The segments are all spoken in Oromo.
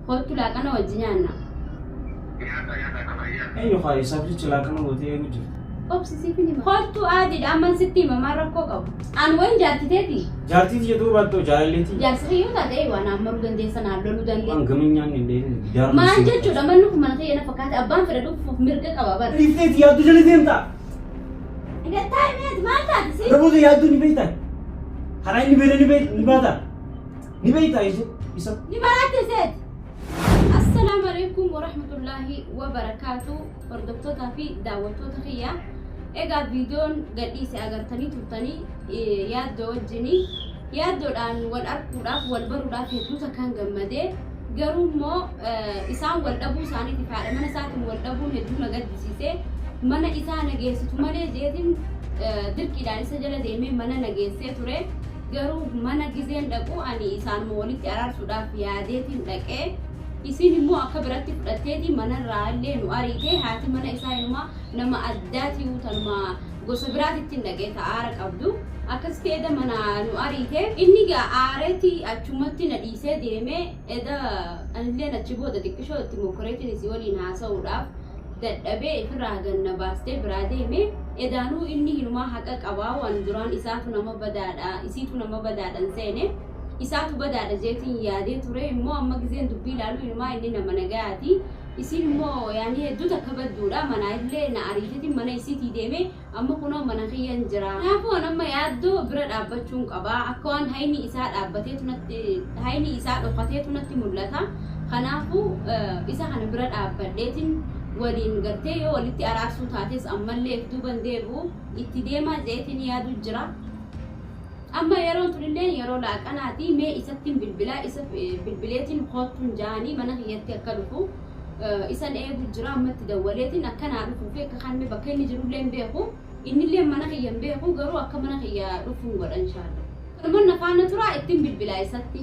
Kottu laaqana wajji nyaanna. Eenyu kaa isaaf jecha laaqana gootee eegu jirta? Obsi siifin hima. Kottu aadiidha amman sitti hima maal rakkoo qabu. An wayin jaartiteeti. Jaartii tiyya ta'uu baattoo jaalalleetii. Jaarsi kiyya yoo taate waan naan maruu dandeessa naan loluu dandeessa. Waan gama hin nyaanne hin dheedhin gidaara Maal jechuudha manni kun mana kiyya na fakkaate abbaan fedhe dhufuuf mirga qaba bara. Dhiifteeti yaaddu jala deemtaa. Gattaa himeeti maal taate si? Namoota yaadduu ni beektaa? Karaa inni beela ni beekta ni baata. Ni beektaa isa isa. Ni maraatte seeti. Assalaamu alaikum warahmatullaahi wabarakaatu hordoftootaa fi daawwattoota kiyya. Egaa viidiyoon gadhiise agartanii turtanii yaaddoo wajjini yaaddoodhaan wal arguudhaaf wal baruudhaaf hedduu takkaan gammadee garuu immoo isaan wal dhabuu isaaniitiif haadha mana isaatiin wal dhabuun hedduu na gaddisiise mana isaa na geessitu malee jeetiin dirqiidhaan isa jala deemee mana na geessee ture. Garuu mana gizeen dhaqu ani isaanuma walitti araarsuudhaaf yaadeetiin dhaqee isiin immoo akka biratti fudhatteeti manarraa illee nu ariite haati mana isaa inumaa nama addaatiyu tanuma gosa biraatittiin dhaqee ta aara qabdu akkasitti eda mana nu ariite inni gaa aareeti achumatti na dhiisee deeme eda anilleen achi booda xiqqishoo itti mokkoreetiin isii waliin haasa'uudhaaf dadhabee ifirraa gad na baastee biraa deeme edaanuu inni hinumaa haqa qabaa waan duraan isaatu nama badaadha isiitu nama badaadha hin seene isaatu badaadha jeetiin yaadee ture immoo amma gizeen dubbii ilaalu hinumaa inni nama nagayaati isiin immoo yaani hedduu takka badduudha manaa illee na ariitetiin mana isiitii deeme Amma kunoo mana kiyyan jira. Kanaafuu an amma yaaddoo bira dhaabbachuun qaba. Akka waan hayni isaa dhaabbateetu natti hayni isaa dhokateetu natti mul'ata. Kanaafuu isa kana bira dhaabbadheetin waliin gartee yoo walitti araarsuu taates ammallee if duuban deebi'u itti deemaa je'eetin yaadu jira. Amma yeroon tunilleen yeroo laaqanaati mee isattin bilbilaa isa bilbileetin koottuun ja'anii mana kiyyatti akka dhufu isan eegu jira amma itti dawwaleetin akka naa dhufuu fi akka kan bakka inni jirullee hin beeku innillee mana kiyya hin beeku garuu akka mana kiyya dhufuun godha inshaallah. Kanuman na faana turaa ittin bilbilaa isatti.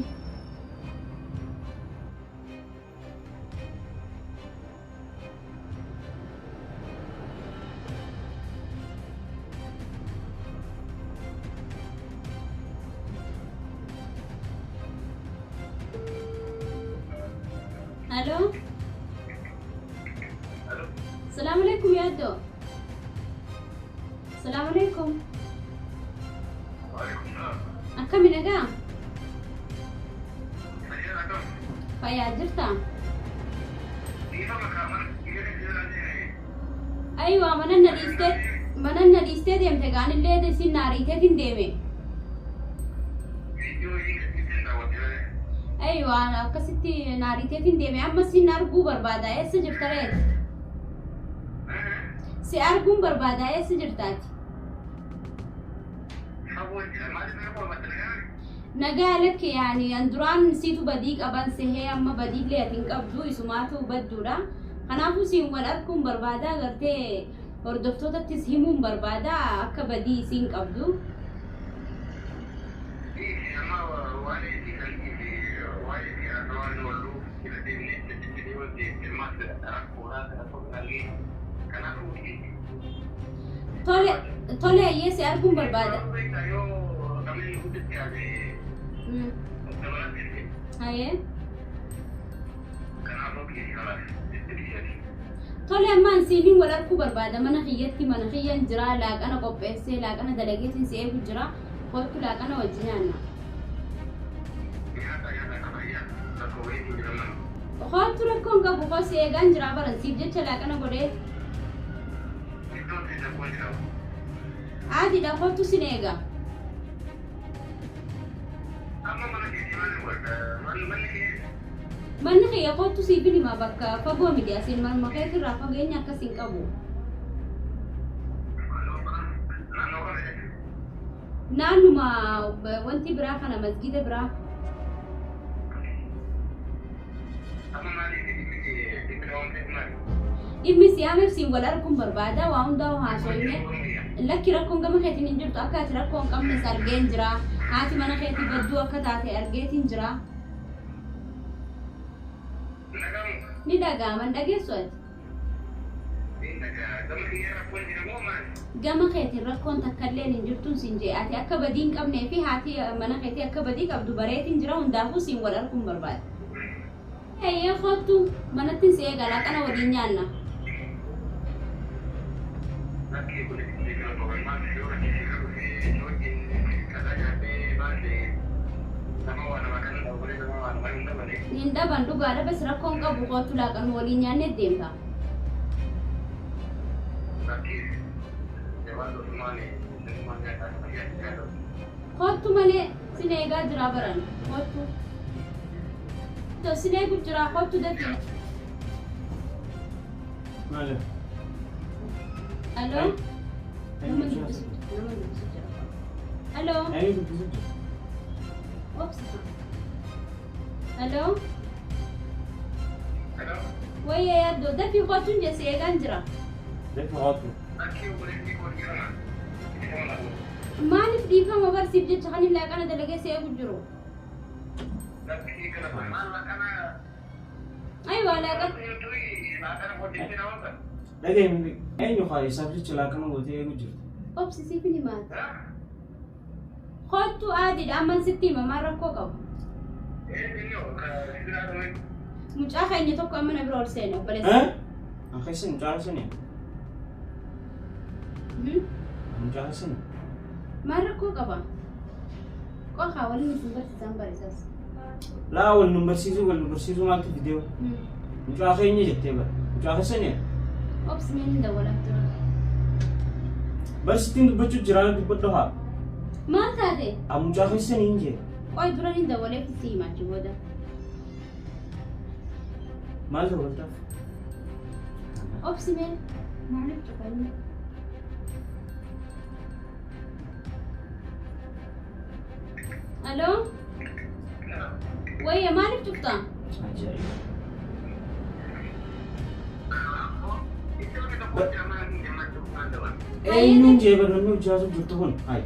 Halo. Salaamu alaikum yaaddoo. Salaamu alaikum. Akkami nagaa? Fayyaa jirtaa? Aywa manan na dhiistee manan na dhiistee deemte gaanillee isin na ariiteetiin deeme. Aywa akkasitti na ariiteetiin deeme amma sin arguu barbaada eessa jirta reeti? Si arguun barbaada eessa jirtaati? Nagaa lakki yaani an duraan siitu badii qaban sehee amma badiillee ati hin qabdu isumaatu badduudha. Kanaafuu siin wal arkuun barbaada gartee hordoftootattis himuun barbaada akka badii isiin qabdu. Tole tole ayyee si arguun barbaada. Hayyee. Tole ammaan siiniin wal arguu barbaada mana kiyyatti mana kiyyan jira laaqana qopheessee laaqana dalageetiin si eegu jira kottu laaqana wajji nyaanna. Kottu rakkoon qabu koo si eegaan jira baran siif jecha laaqana godhee. Aadidha kottu sin eega. Manni kiyya kottu siifin hima bakka fagoo miti asiin manuma keetirraa fageenya akkas hin qabu. Naannuma wanti biraa kana masgida biraa. Dhimmi siyaameef siin wal arguun barbaada waa hundaa haasofne lakki rakkoon gama keetiin hin jirtu akka ati rakkoo hin qabnes argeen jira haati mana keetii badduu akka taate argeetiin jira. Ni dhaga'ama hin dhageessu ati. Gama keetiin rakkoon takkalleen hin jirtuun siin jee ati akka badii hin qabnee fi haati mana keetii akka badii qabdu bareetiin jira hundaafuu siin wal arguun barbaada. Eeyyee kottu manatti si eega laaqana waliin nyaanna. Hin dhaban dhugaadha bas rakkoon qabu kottu laaqana waliin nyaannee deemta. Kottu malee sin eegaa jira baran kottu. Sin eegu jira kottu dafii. Maali? Aloo? Nama dubbisu nama dubbisu jira. Aloo? Eenyu dubbisu jira? Obsita. Aloo? Wayya yaaddoo dafii kottuun jesse eegaan jira. Dafii kottu. Maaliif dhiifama barsiif jecha kan hin laaqana dalagee si eegu jiru? Aywa laaqana. Dhagahi eenyu haa isaaf jecha laaqana gootee eegu jirta? Obsi siif ni maata. Kottu aadiidha amman sitti hima maal rakkoo qabu? Mucaa keenya tokko amma na bira ol seene obboleessa. An keessan mucaa keessanii? Mucaa keessanii? Maal rakkoo qaba? Qofa waliin isin barsiisan barsiisas. Laa wal nu barsiisuu wal nu barsiisuu maaltu fidee? Mucaa keenya jettee bara. Mucaa keessanii? Obsi mee ni dawwalaaf jira. Barsittiin dubbachuu jiraa dubbadhu haa. Maal taate? Mucaa keessanii hin jee. Qoy dura ni dawwaleef si himachi booda. Maal dawwaltaaf? Obsi mee maaliif cufanii? Aloo? Wayya maaliif cufta? Ajaa'iba. Eenyuun jee bara namni hojii haasa'u jirtu kun? Hayi.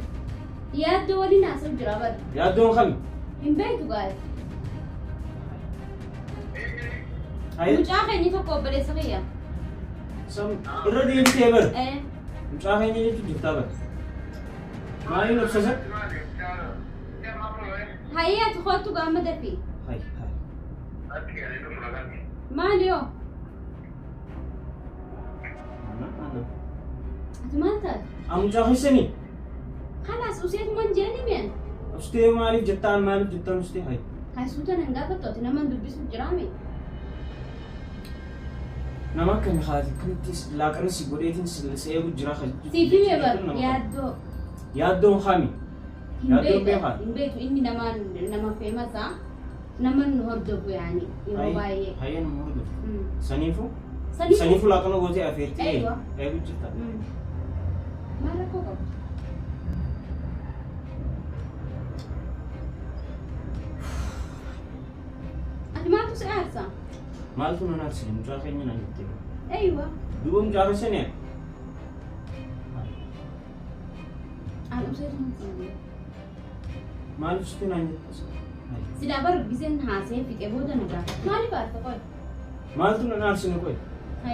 Yaaddoo waliin haasa'u jira bara. Yaaddoon kami? Hin beektu gaari. Hayi. Mucaa keenya tokko obboleessa kiyya. Sam irra deebitee bara. Eh. Mucaa keenya jechuun jirtaa bara. Maaliin obsasa? Hayyee ati kottu gaama dafii. Hayi hayi. Maali yoo? Ana ana. Ati maal taate? Mucaa keessanii? Kalaas useetuman jeeni mi'an. Ustee maaliif jettaan maaliif jettaan ustee hayi. Hay suuta nan gaafattu ati naman dubbisuuf jiraame. Nama akkami haati kanatti laaqana si godheetiin si eegu jira. Siif hime bar yaaddoo. Yaaddoon kami? Hin Yaaddoon beektu beekaa? hin beektu inni nama nama feemasaa nama nu hordofu yaani yeroo baay'ee. Hayyee nama hordofu. Saniifuu? Saniifuu. Saniifuu laaqana gootee afeertee Eeywa. eegu jirta. Maal rakkoo qabu? Ati maaltu si aarsa? Maaltu nan aarsine mucaa keenya naan jettee. Eeywa. Duuba mucaa keessanii? An useetuman siin Maaliif sitti naan jette? Silaa bar giseen haasee fixee booda na gaafata. Maaliif aarta qoy? Maaltu nan aarsine qoy?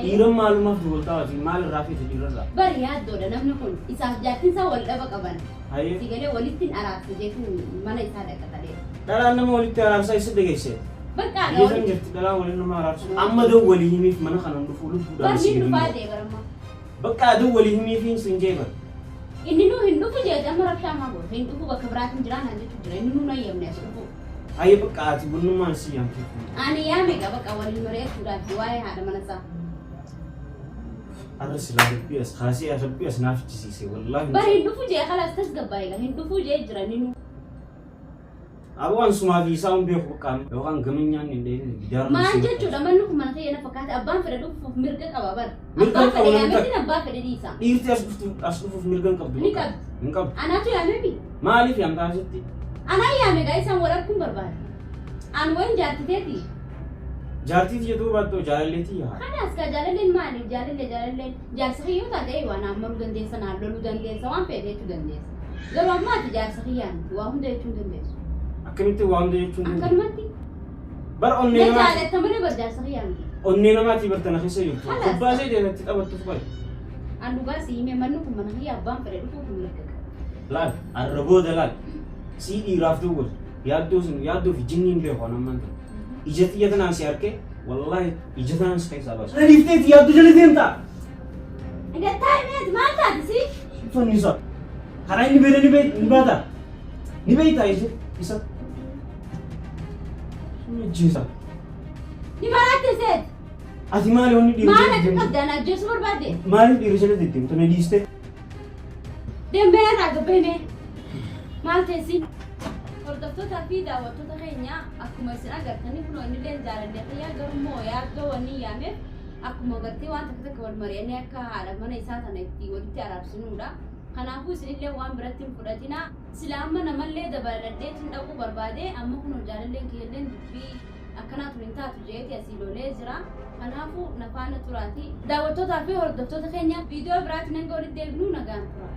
Dhiiran maalumaaf duwwaltaa ati maal irraa feete dhiirarraa? Bar yaaddoodha namni kun isaaf jaartiin isaa wal dhaba qaban. Hayyee. Si galee walitti hin araarsa jechuun mana isaa dhaqa talee. Dhalaan nama walitti araarsaa isa dhageesse. Bakka Biyya san jirti dhalaan waliin nama araarsu. Amma dawwalii himiif mana kanan dhufu lubbuudhaan Bar si ni dhufaa gadi. jee baramma. Bakka dawwalii himiif hin sin jee bara. Inni nuu hin dhufu jee amma rabshaa maa godhu hin dhufu bakka biraatiin jiraan haan jechuun jira inni nuu nayyamne as dhufu. Hayyee bakka ati bunnummaan si yaamte. Ani yaame qaba bakka waliin mari'achuudhaaf waa'ee haadha mana isaa. Arra silaa rabbii as kaasee rabbii as naaf fichisiise wallaahi. Bar hin dhufu jee kalaas tasgabbaa'eega hin dhufu jee jira inni nuu. Aboo an sumaa fi isaa hin beeku bakka yookaan gamanyaan hin dheedhin gidaara. Maal jechuudha manni kun mana kiyya na fakkaate abbaan fedhe dhufuuf mirga qaba bar. Mirga Abbaan qabu fedhe namni yaametiin abbaa fedhe dhiisa. Dhiirti as dhuftu as dhufuuf mirga hin qabdu. Ni qabdi. Hin qabdu. Anaatu yaamemi. Maaliif yaamtaa asitti? Anaa yaame gaa isaan wal arguun barbaade. An wayin jaartiteeti. Jaartii tiyya baattoo jaalalleetii yaa. Kanaas gaa jaalalleen maali? Jaalallee jaalalleen jaarsa kiyyoo taate waan ammaruu dandeessa naan loluu dandeessa waan feete jechuu dandeessa. Garuu amma ati jaarsa kiyyaa miti waa hunda jechuu hin dandeessu. Akkamitti waa hunda jechuu hin dandeessu? Akkanumatti. Bar onnee Na namaati. jaalatta malee bar jaarsa kiyyaa miti. Onnee namaati bartana keessa jirtu. Kalaas. Kubbaa ishee irratti taphattuuf qoy. An dhugaa si himee manni kun mana kiyya abbaan fedhe dhufuuf mirga qaba. Laal arra booda laal. Sii dhiiraaf duwwal. Yaaddoo sun yaaddoo fi jinniin beeku an ammaan tana. Ija xiyya tanaan si arke wallaahi ija tanaan si keessaa baasa. Na dhiifteeti yaaddu jala deemta. Gattaa himeeti maal taate si? Fannisa. Karaa inni beela ni beek ni baata. Ni beekta isa isa. Sun ajjeesa. Ni maraatte seet. Ati maali wanni dhiira Maal jala akka deddeemtu? qabda ana ajjeesuu barbaadde? Maaliif dhiira jala deddeemtu na dhiiste? Deemee irraa gabbahime. Maal teessi? Hordoftootaa fi daawwattoota keenya akkuma isin agartanii kunoo innillee jaalallee kiyyaa garummoo yaaddoo wanni yaameef akkuma gartee waan takka takka wal mari'annee akka haadha mana isaa tana itti walitti araarsinuudha. Kanaafuu isinillee waan biratti hin fudhatinaa. Sila amma namallee dabaladheetiin dhaquu barbaade amma kunoo jaalalleen kiyyalleen dubbii akkanaa tun hin taatu jeeti asii lolee jira. Kanaafuu na faana turaati. Daawwattootaa fi hordoftoota keenya viidiyoo biraatiin hanga walitti deebinu nagaan tura.